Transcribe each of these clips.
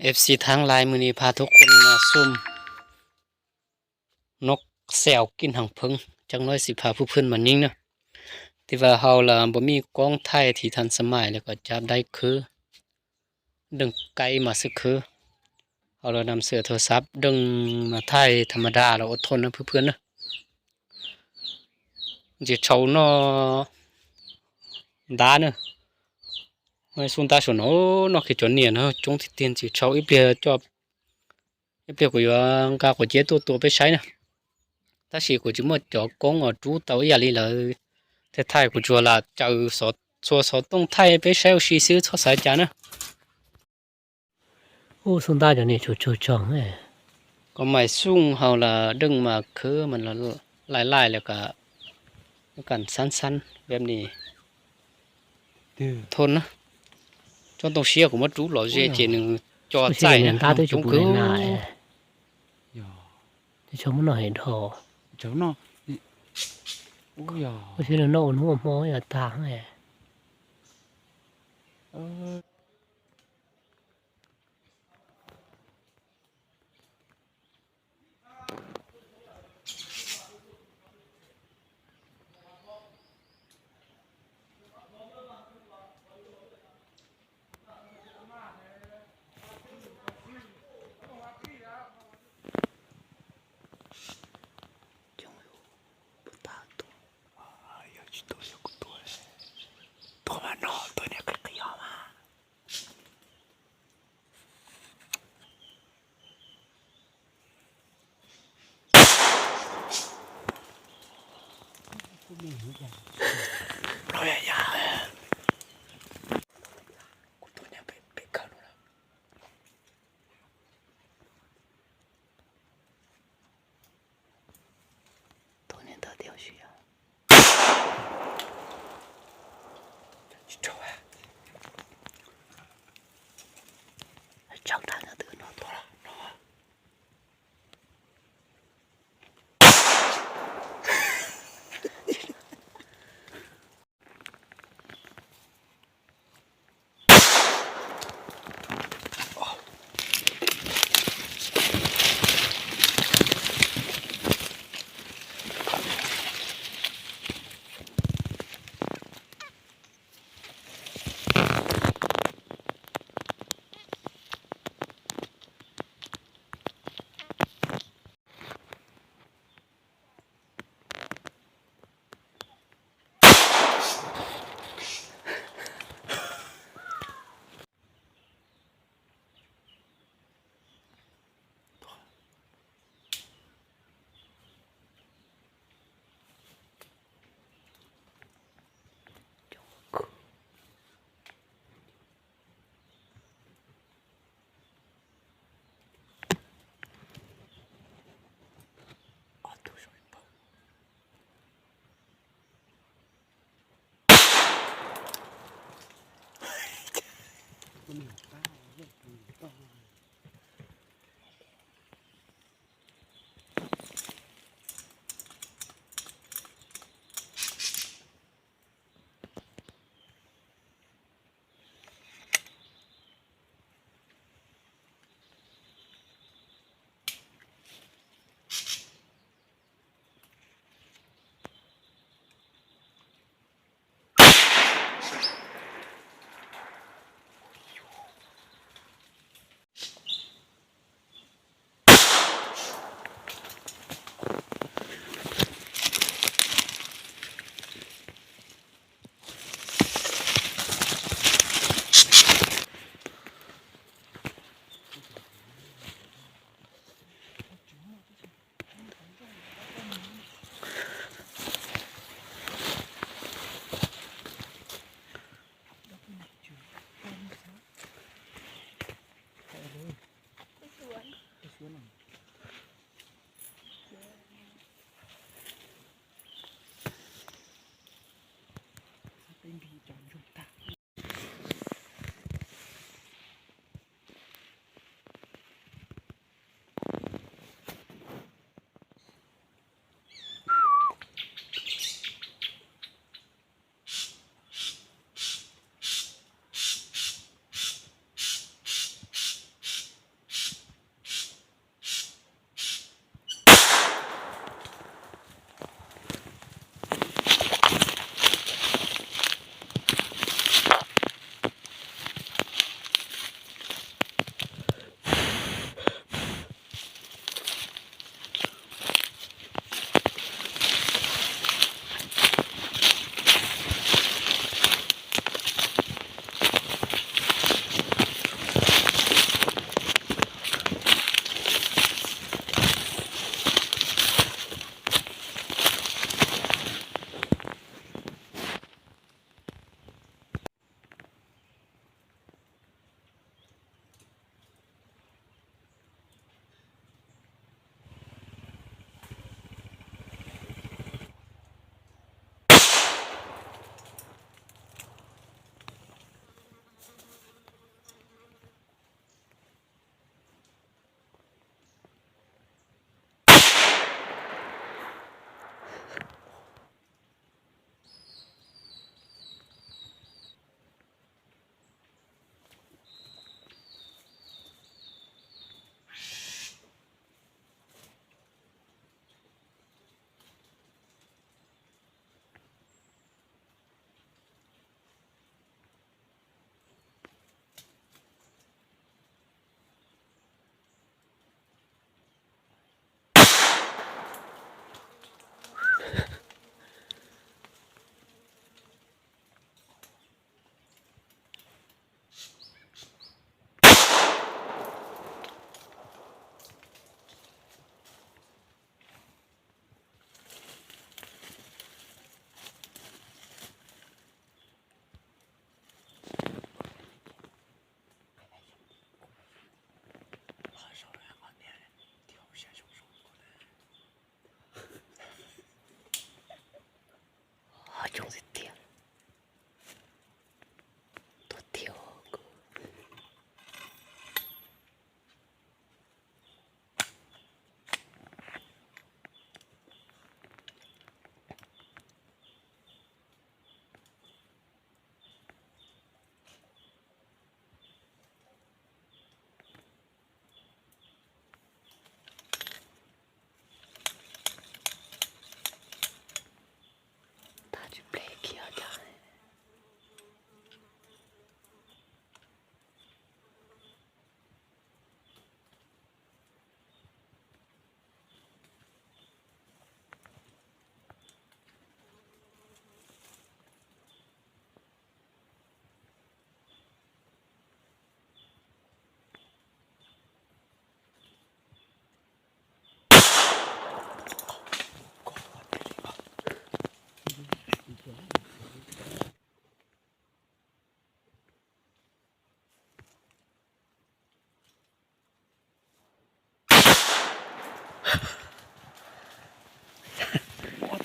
F C tháng lai mùa ni pha thub khun na xum nóc xèo kinh hỏng phớng, chắc nói xì pha phú phươn mà nín na. Thì vào hầu là bộ mi cống thay thì thành sớm mai là có chạp đáy khứ. Đừng cay mà sức khứ. Hầu là nằm sửa thô sáp đừng mà thay thầm đà là ốt thôn nó phứ phươn na. Chỉ trâu nó đá nữa. Nói xuống ta sổ nó nó khi cho niên nó chống thì tiền chỉ trâu ít bia cho Ib pliag kuv yuav nqa quav ciab tuaj tua peb saib na, tab sis kuv tsis muaj cov koob uas rub tau ib yam li lawv. Thiaj thaij kuv tsuas lam caws txhua xov tooj thaij peb saib ua si xwb txhob xav cas na. Ub, xub ntab cov niag tsuag tsuag tsoog. Koj mais xub hau las deej mas khwb mas laij laij lawm, kam xab xab peb ni thoj na. Tsob ntoo siab kuv muab rub los ze ces nws co txaij na, coob khwb. Tsis tshua muab noj heev dhau. Ua siab los noj ua hnub ua hmo yog tag. Yog tsis tuaj yog kuv tuaj, tuaj mas no tuaj niag qis qis os mas. Tus niag ntawd tias ua si. Tsis rau, tseem rau no twb no tuaj no.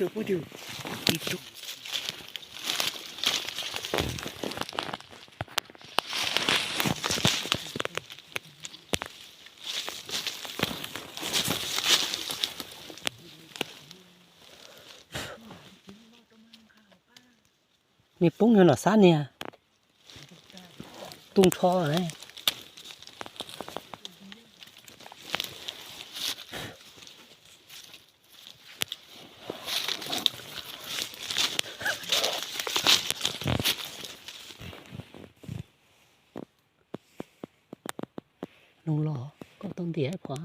Nws poob yog los xab niag tu nrho ne. Noog los koj tau ntiav pom.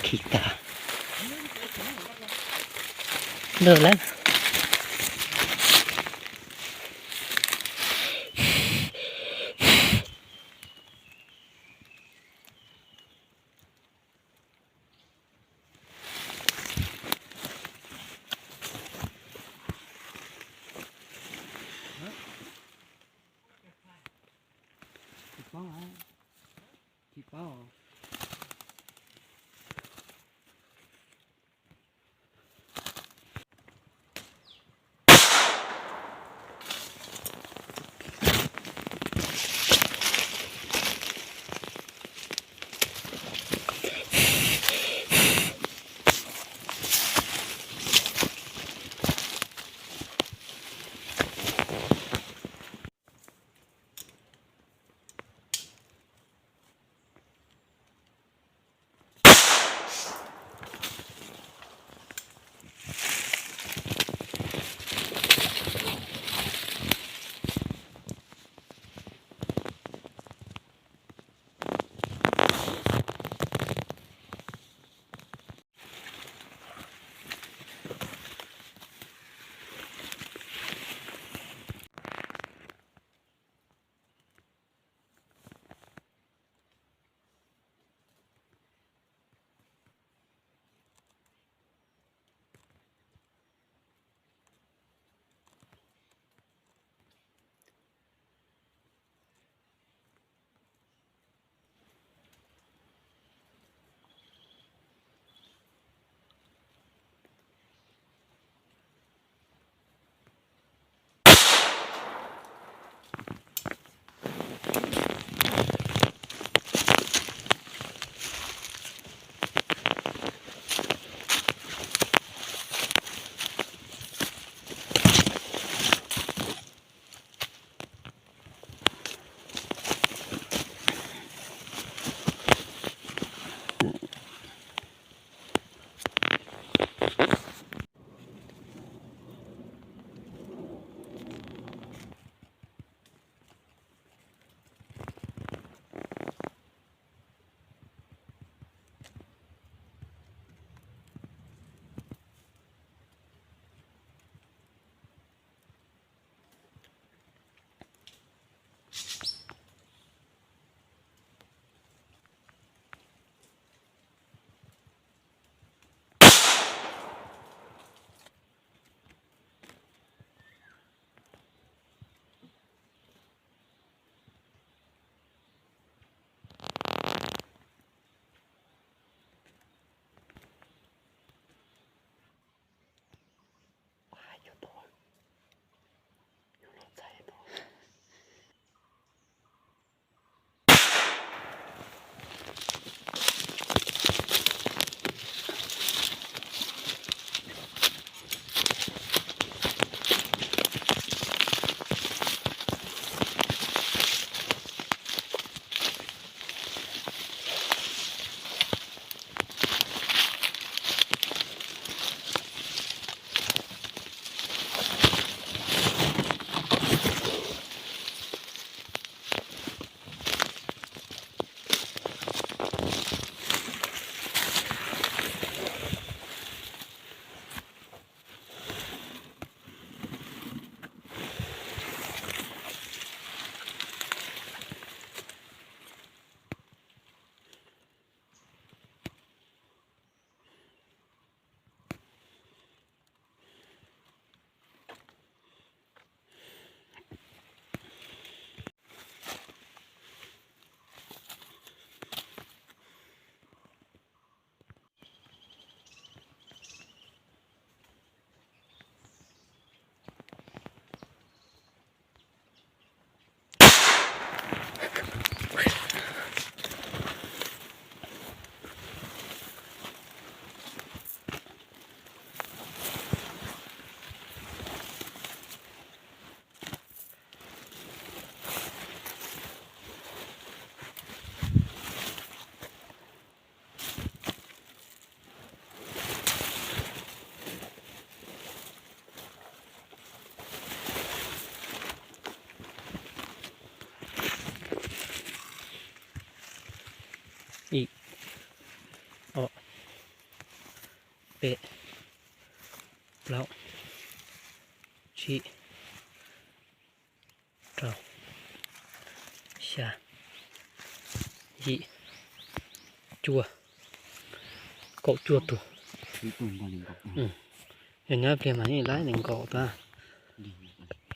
Khi tas. Lawm lawm. Tsis paub, tsis paub. Ib, ob, peb, plaub, tsib, rau, xya, yim, cuaj, kaum cuaj tug. Yog nyob pliag mas yeej laib nees nkaum tag.